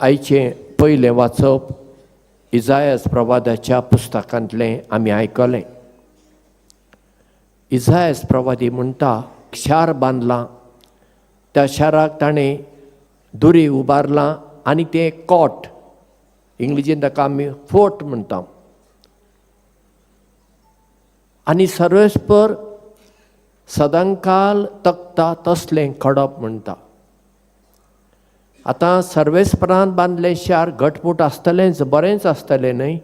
आयचें पयलें वाचप इजायस प्रवादाच्या पुस्तकांतलें आमी आयकलें. इजायस प्रवादी म्हणटा, शार बांदलां, त्या शाराक ताणें दुरी उबारलां आनी तें कॉट, इंग्लिजीन ताका आमी फोर्ट म्हणटा, आनी सर्वेस्पर सदांकाल तकता तसलें खडप म्हणटा. आतां सर्वेस्परान बांदलें शार घटमूट आसतलेंच, बरेंच आसतलें न्हय?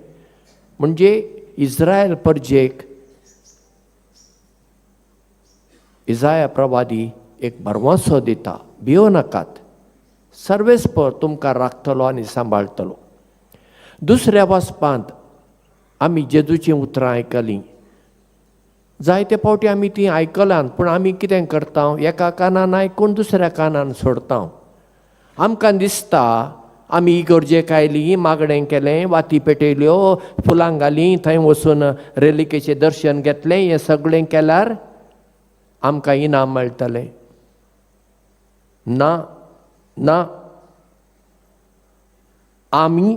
म्हणजे इस्रायल परजेक इजाया प्रवादी एक भरवंसो दिता, भियो नाकात, सर्वेस्पर तुमकां राखतलो आनी सांबाळटलो. दुसऱ्या वाचपांत आमी जेजूचीं उतरां आयकलीं. जायते फावटी आमी तीं आयकलां, पूण आमी कितें करता, एका कानान आयकून दुसऱ्या कानान सोडता. आमकां दिसता आमी इगर्जेक आयलीं, मागणें केलें, वाती पेटयल्यो, फुलां घालीं, थंय वचून रेलिकेचें दर्शन घेतलें, हें सगळें केल्यार आमकां इनाम मेळटलें. ना ना, आमी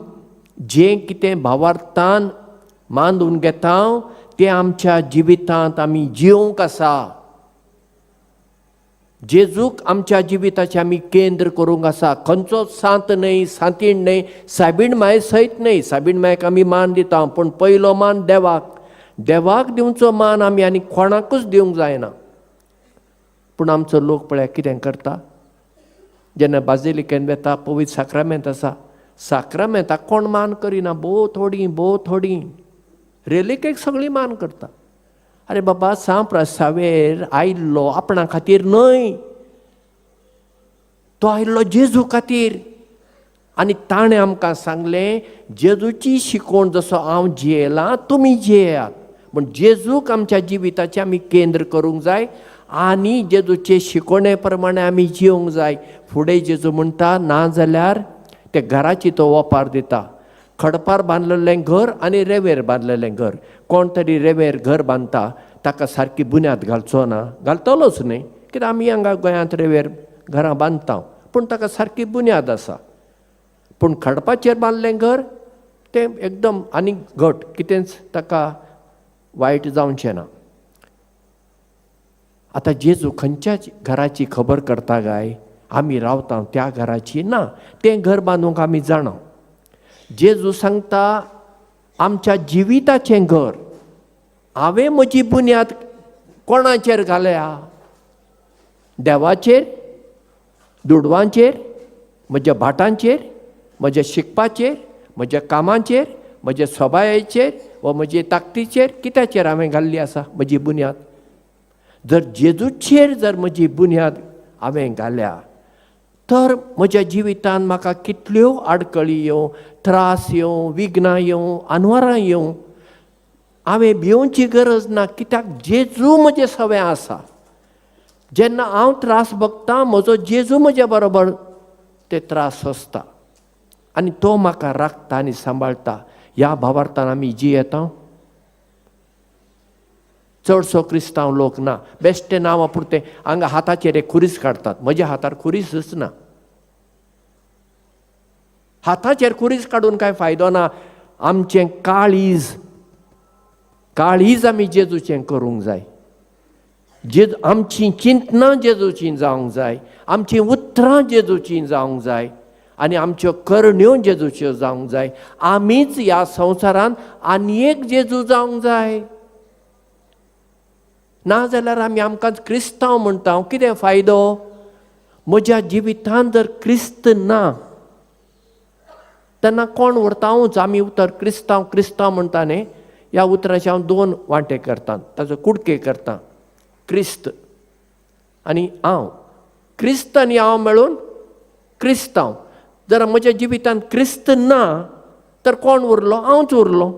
जें कितें भावार्थान मांदून घेता तें आमच्या जिवितांत आमी जिवंक आसा. जेजूक आमच्या जिविताचें आमी केंद्र करूंक आसा. खंयचोच सांत न्हय, सांतीण न्हय, सायबीण माय सयत न्हय. सायबीण मायक आमी मान दिता, पूण पयलो मान देवाक. देवाक दिवचो मान आमी आनी कोणाकूच दिवंक जायना. पूण आमचो लोक पळया कितें करता, जेन्ना बाजिलिकेन वेता, पवित्र साक्रामेंत आसा, साक्रामेंताक कोण मान करिना, भोव थोडीं, भोव थोडीं. रेलिकेक सगळीं मान करता. आरे बाबा, सांव प्रसावेर आयिल्लो आपणा खातीर न्हय, तो आयिल्लो जेजू खातीर. आनी ताणें आमकां सांगलें, जेजूची शिकवण जसो हांव जियेलां तुमी जियेयात. पूण जेजूक आमच्या जिविताचें आमी केंद्र करूंक जाय आनी जेजूचे शिकवणे प्रमाणे आमी जिवंक जाय. फुडें जेजू म्हणटा, ना जाल्यार ते घराची तो ओपार दिता, खडपार बांदलेलें घर आनी रेंवेर बांदलेलें घर. कोण तरी रेंवेर घर बांदता ताका सारकी बुन्याद घालचो ना, घालतलोच न्हय, कित्याक आमी हांगा गोंयांत रेंवेर घरां बांदता, पूण ताका सारकी बुन्याद आसा. पूण खडपाचेर बांदलें घर तें एकदम आनी घट, कितेंच ताका वायट जावचें ना. आतां जेजू खंयच्या घराची खबर करता काय? आमी रावता त्या घराची ना, तें घर बांदूंक आमी जाणा. जेजू सांगता आमच्या जिविताचें घर, हांवें म्हजी बुन्याद कोणाचेर घाल्या? देवाचेर, दुडवांचेर, म्हज्या भाटांचेर, म्हज्या शिकपाचेर, म्हज्या कामाचेर, म्हज्या सोबायेचेर वा म्हजे ताकदीचेर, कित्याचेर हांवें घाल्ली आसा म्हजी बुन्याद? जर जेजूचेर जर म्हजी बुन्याद हांवें घाल्या तर म्हज्या जिवितांत म्हाका कितल्यो आडकळी येवं, त्रास येवं, विघ्नां येवं, आनवरां येवं, हांवें भिवची गरज ना, कित्याक जेजू म्हजें सवें आसा. जेन्ना हांव त्रास भोगता म्हजो जेजू म्हज्या बरोबर ते त्रास सोंसता आनी तो म्हाका राखता आनी सांबाळटा. ह्या भावार्थान आमी जियेता. चडसो क्रिस्तांव लोक ना, बेश्टे नांवा पुरतें हांगा हाताचेर एक खुरीस काडटात. म्हज्या हातार खुरीसच ना. हाताचेर खुरीस काडून कांय फायदो ना. आमचें काळीज, काळीज आमी जेजूचें करूंक जाय. जेजू आमचीं चिंतनां जेजूचीं जावंक जाय, आमचीं उतरां जेजूचीं जावंक जाय आनी आमच्यो करण्यो जेजूच्यो जावंक जाय. आमीच ह्या संवसारांत आनी एक जेजू जावंक जाय. ना जाल्यार आमी आमकांच क्रिस्तांव म्हणटा, कितें फायदो? म्हज्या जिवितांत जर क्रिस्त ना तेन्ना कोण उरता? हांवूच. आमी उतर क्रिस्तांव क्रिस्तांव म्हणटा न्ही, ह्या उतराचे हांव दोन वांटे करता, ताचो कुडके करता, क्रिस्त आनी हांव. क्रिस्त आनी हांव मेळून क्रिस्तांव. जर म्हज्या जिवितांत क्रिस्त ना तर कोण उरलो? हांवच उरलो.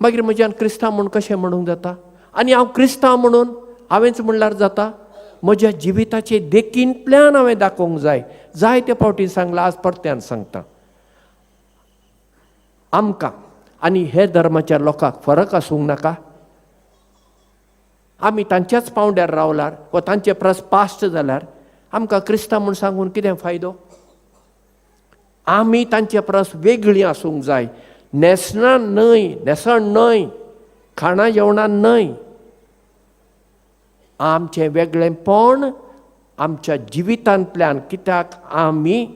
मागीर म्हज्यान क्रिस्तांव म्हूण कशें म्हणूंक जाता? आनी हांव क्रिस्तांव म्हणून हांवेंच म्हणल्यार जाता? म्हज्या जिविताचे देखींतल्यान हांवें दाखोवंक जाय. जायते फावटी सांगलां, आज परत्यान सांगता. आमकां आनी हेर धर्माच्या लोकांक फरक आसूंक नाका? आमी तांच्याच पांवड्यार रावल्यार वा तांचे परस पास्ट जाल्यार आमकां क्रिस्तांव म्हूण सांगून कितें फायदो? आमी तांचे परस वेगळीं आसूंक जाय. न्हेसणां न्हय, न्हेसण न्हय, खाणां जेवणां न्हय, आमचें वेगळेंपण आमच्या जिवितांतल्यान. कित्याक आमी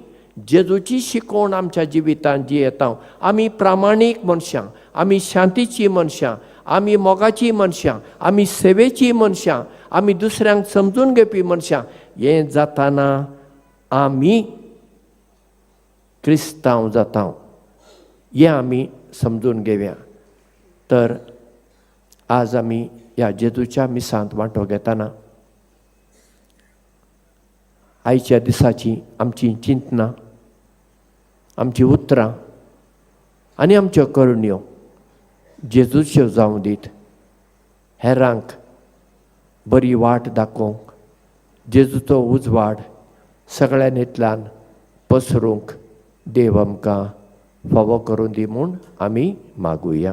जेजूची शिकवण आमच्या जिवितांत जियेता. आमी प्रामाणीक मनशां, आमी शांतीचीं मनशां, आमी मोगाचीं मनशां, आमी सेवेचीं मनशां, आमी दुसऱ्यांक समजून घेवपी मनशां. हें जाताना आमी क्रिस्तांव जाता हें आमी समजून घेवया. तर आज आमी ह्या जेजूच्या मिसांत वांटो घेतना आयच्या दिसाची आमची चिंतनां, आमचीं उतरां आनी आमच्यो करण्यो जेजूच्यो जावं दीत. हेरांक बरी वाट दाखोवंक, जेजूचो उजवाड सगळ्यांतल्यान पसरूंक देव आमकां फावो करून दी म्हूण आमी मागुया.